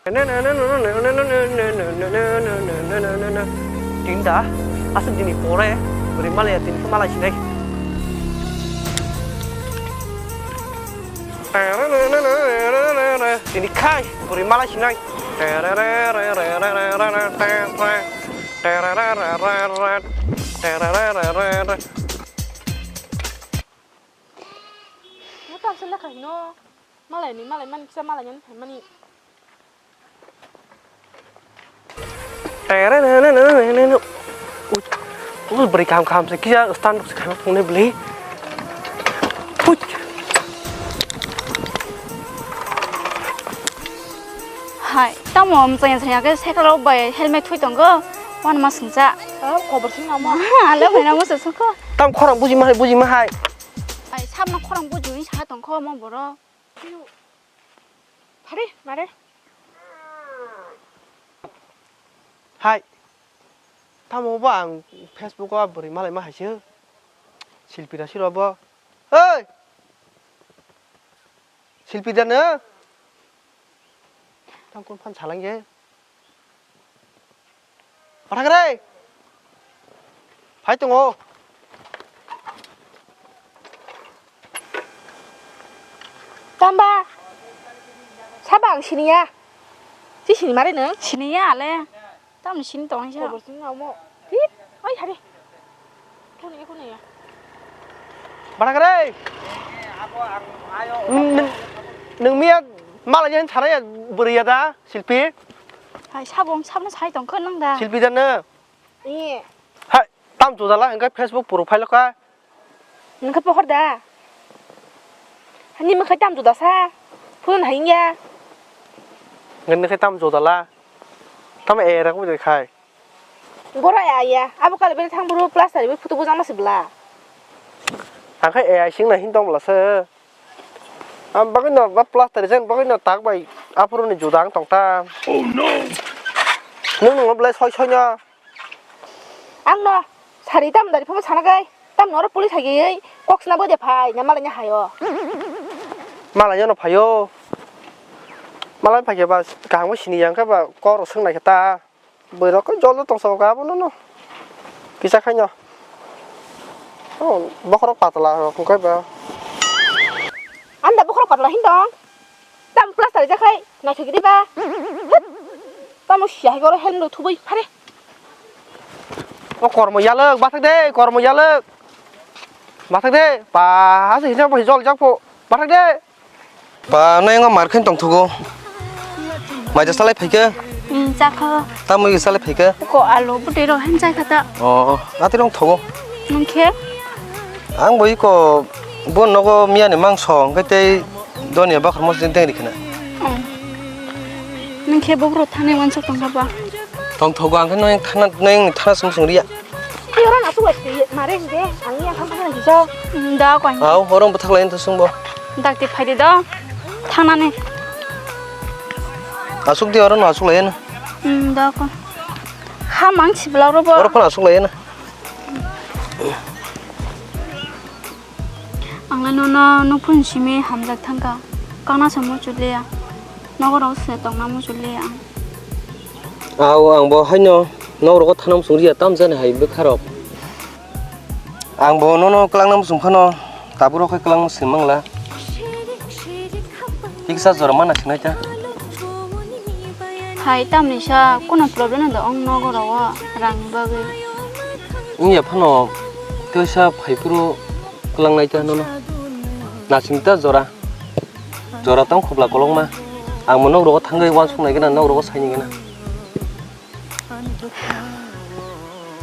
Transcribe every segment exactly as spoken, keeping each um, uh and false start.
Tinda, aswk dini pore bwrwi malaya tini khe malai sinai. Tini khai bwrwi malai sinai. Mo tang se lekha hino. Malai ni, malai mani kisa malai ni phaimani. Tere ne ne ne ne ne ne. Ui, ui, bwrwi kaham kaham se kisa stand se kaham phungnai bwlwi. Ui. Hai, tamo mwchang ya ke cycle rok bai helmet thui tongo. Wan ma singcha. Ah, khobor sing namo. Alo bhai namo se sukho. Tam khorang buji ma hai, buji ma hai. Ai, sabna khorang buji ni sa tongkho mo borok. Phari, mare. Hai. Tamo bo ang Facebook o bwrwi malai ma hai se. Silpi ra siro bo. Hei! Silpi da no? Tang kun phan salang ye. Pathak re. Phai tongo. Tamba. Saba ang siniya. Si sini mare no? Siniya ale. Tamni sini tong sa. Khobor sini namo. Hit. Oi hari. Thani ko ne ya. Pathak re. Nung, nung miya malai jan saraya bwrwi ya da? Silpi? Hai, sabong, sabno sai tong kho nang da? Silpi jano? Iye. Hai, tam jodala, hingke Facebook profile ka. Nang khe pohor da? Hani makhai tam juda sa? Phone hai ya. Nang khe tam jodala. Tam era ko khai. Boro ya ya. Abo kali bele thang boro plaster ibo photo bujang ma se bla. Ang khe A I sing na hin tong bla se. Am bagwi no ba plaster rijak bagwi no tak bai aphuru ni juda ang tong ta. Oh no. Nung nung belai soi soi no. Ang no sari tam dari phano sana gai. Tam noro police hai gai kok sna bo de phai na malai nya hayo. Malai no phayo. Malai phai ba kaham sini yang khe ba kok rok swng nai khe ta. Bwrwi rok khe jol jol tong sokha abono no. Kisa khaino. Oh, bokhorok patla rok wngkha ba. Anda bokhorok patla hin dong. Tam plaster jakhai naithok di ba. Tamo siya hai goro helmet thubui phare. O kormo yalwk bathak de, kormo yalwk. Bathak de, ba, hase hinjak bo jol jak pho. Bathak de. Ba, nai ngo mar khen tong thugo. Mai ja salai phaikhe? Hmm, chakha. Tamo salai phaikhe? Ko alo bwtwi rok hen chai khata. Oh, ati rong thogo. Nung khe? Ang bo iko bo nogo miya ni mangso, hwnkhe tei donya bakhor mosjin teng ri khna. Hmm. Nung khe bo bro thani wansuk tong kha ba? Tong thogo ang khe noyang thana, noyang ni thana sung sung riya. Ai, oro no aswk lai se mare hwnkhe, ang yang thang thang kisa. Hmm, da koi. Au, oro bwthak lai wngtha chwngbo. Dakti phaidi do, thangnani. Aswk di oro no aswk lai no. Hmm, da koi. Ha mang sibla oro bo. Oro phano aswk lai no. Ang le nono nukphuru simi hamjak thangkha, kakna se muchuk liya, nogo rok se tongna muchuk liya ang. Au, ang bo haino nok rogo thana muchung riya, tam jani hai bwkha rok. Ang bo nono kwlangna muchung phano, tabuk rok khe kwlangma se mangla. Tiksa jora mana sinai ta. Hai tamni sa, kuno problem da ong nogo rogo rangni bagwi. Wngya phano, tei sa phaiphuru kwlangnai ta nono. Nasing ta jora. Jora tong khobla kolokma. Ang mo nok rogo thangwi wansuk nai gana, nok rogo sai nai gana.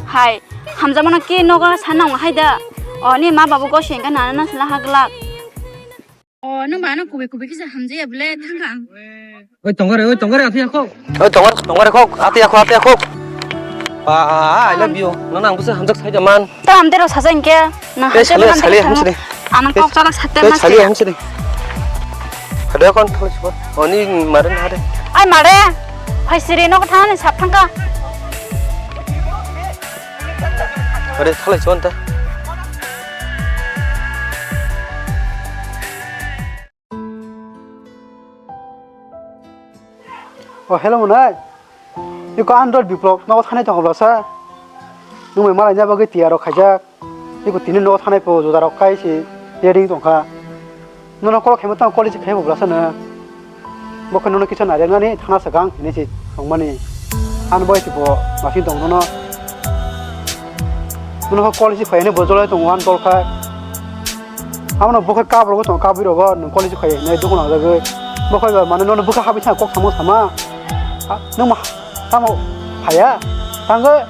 Hai, hamjamano ke nogo sana wng hai da. O ni ma babu go sengka nana na sala haglak. O, nung ba ano kubui kubui kisa hamjaya bole thangkha ang. Oi, tongare, oi, tongare, ati akhok. Oi, tongare, tongare khok, ati akhok, ati akhok. Pa, I love you. Nana ang busa hamjak sai da man. Ta amte ro saja inke. Na tei hamjak sali, man sali, tei hamsini. Anang tei kok chalak sakte tei mas sali ya. Hamsini. Hade kon thali sibor. Oni mare na hade. Ai mare. Hai siri no thani sap thangkha. Hade thalai sibor ta. O hello Monai. Iko andol biplok nogo thanai tong blasa. Nwng bai malai na bagwi tiyar rok khaijak. Iko tini nogo thanai po juda rok kai si ready tongkha. Nono call khaima tong college khaima blasa no. Bo khe nono kisa nairek nani thana sakang hini si tongmani. An bai tipo masing tong nono. Nono college phai ni bojol tong wan dol kha. Abono bo khe kap rogo tong kap rogo nwng college phai nai dukun ang jagwi. Bo khe mane nono bwkha habi sa kok samo sama. Ha, nwng ma tamo phaya? Tangwi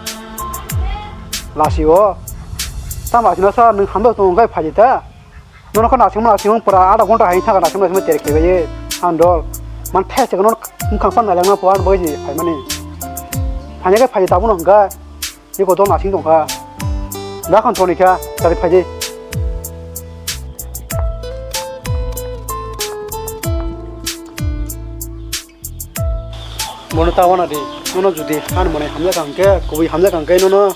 lasi o. Tamo asina sa nwng hamdo tong gai phaji ta. Nono kho nasing nasing pura ada gonta hai thaga nasing nasing tere kebe ye. Andol. Man thai se nono mkhang pan naleng na po an boy ji phaimani. Phanya gai phaji tabuno hwnkha. Iko dol nasing tongkha. Da khon toni kha, tari phaidi. Bono ta wana di, nono judi an mane hamjak hangke, kubui hamjak hangke nono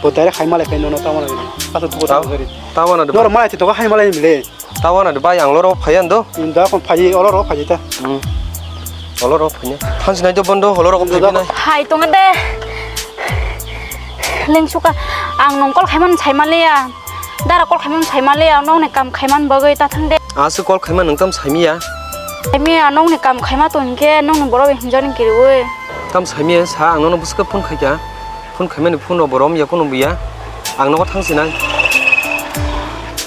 bo direct hai malai kai nono ta wana di. Asa tuko ta gari. Ta wana di. Nor malai tito hai malai mile. Ta wana de bai, ang loro phaiya ando. Da kon phai, olo ro phai ta. Hmm. Olo ro phaiya. Thansi nai do bondo, olo ro phai nai. Hai tonga de. Lengsuka, ang nong call khaiman saimaliya. Dara call khaiman saimaliya, nong ni kam khaiman bagwi ta thang de. Asu call khaiman nang tam saimiya. Saimiya nong ni kam khaima to hinkhe nong ni borok hinjani kiriwi. Tam saimiya sa, ang nono bwswk phone khaikha. Phone khaimani phone rok bo rom ya, kuno buya. Ang nogo thang sinai.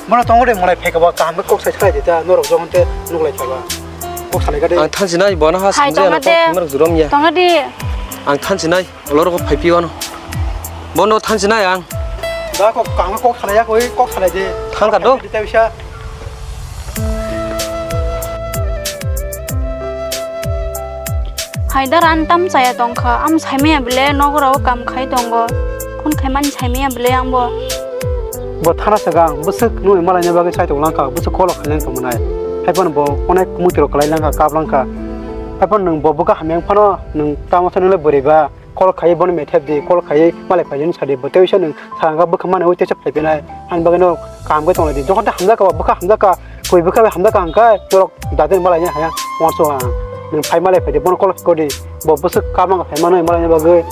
Mano tongo de, malai phaikha ba kaham khe kok sai khlai de ta, norok jokon te nuk lai kha ba. Kok salai kha de. Ang thang sinai, bono ha samjaya no kok khaima rok jurom ya. Tongo di. Ang thang sinai, olorok phai phi wano. Bono thang sinai ang. Da kok kaham kok salai ya, koi kok salai de. Thang kha do. Di ta bisa. Haidar, ang tam chaya tongkha, ang saimaya bile nogo rao kam khai tongo, phone khaimani saimaya bile ang bo. Bo thana swkang bwswk nui malai ni bagwi sai tong langkha, bwswk call khai langkha mwnai. Haiphano bo onek muitrok kwlai langkha, kap langkha. Haiphano nwng bo bwkha hamya wng phano nwng tamo sanile bwrwi ba. Call khai bono methep di, call khai malai phaijani sadi, bo tei uaisa nwng sakha bwkha mani ui tei se phai phinai, ani bagwi no kaham khe tonglai di. Jokhon tei hamjakha ba, bwkha hamjakha, koi bwkha bai hamjakha hwnkhe norok dadi malai ni haya, uansu ang nwng phai malai phai di, bono call khai kodi, bo bwswk kap nang phai mano malai ni bagwi.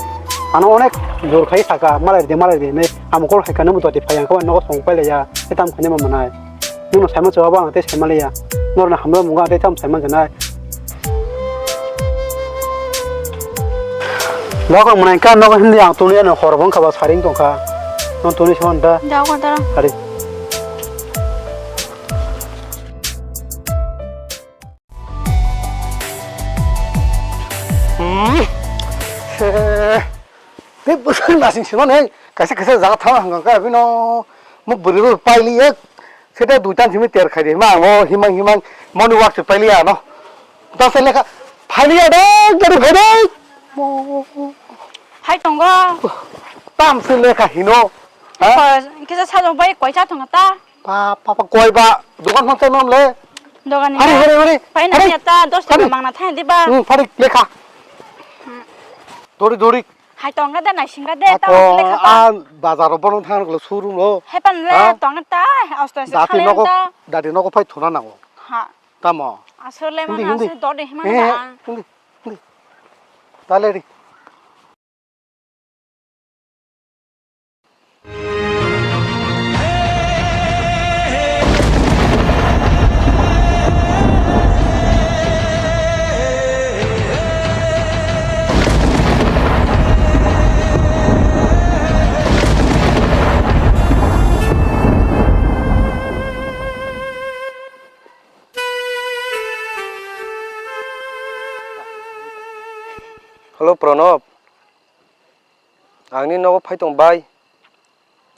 Ano onek jor khai sakha, malai di, malai di hinwi, amo call khai kha, nwng bo dadi phai ang khe nogo song pai laiya, tei tam khainai ma mwnai. Nwng no saimano chwng abo ang tei saimaliya. Norokni hamjakmung ang tei tamo saiman khe nai. Nogo mwnai kha, nogo hindi ang tuni ano hor bo wngkha ba saring tongkha. Nwng tuni simo da. Jago da. Hari. Hmm. He. Tei bwswk nasing sima nei, kaisa kaisa jaga thang hang kha bino, mo bwrwi bo paili ya, sete duitan simi ter khai de, ma ang o himang himang, moni wak se paili ya no. Ta se lekha, phaili ya dai, gari phai dai. Mo. Hai tongo. Tam se lekha hino. Ha? Ko, kisa sajong bai koi cha tongo ta. Pa, pa, pa, koi ba, dukan phang chai mam le. Dogan ni. Hari, hari, hari. Pai na ya ta, dos taka mangna thai di ba. Hmm, pharik lekha. Hmm. Dori, dori. Hai tonga de nai singa de ta lekha ta. A bazar ro bono thang lo showroom lo. Hai pan le tonga ta, osto se. Dati nogo, dati nogo phai thuna nango. Ha. Tamo. Asole mana asole dode himana. Hindi, hindi. Tale ri. Hello, Pranab. Ang ni nogo phai tong bai.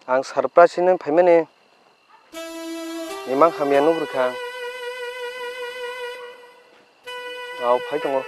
Ang surprise hinwi phaimani. Imang hamya nugrikha ang. Ao phai tongo.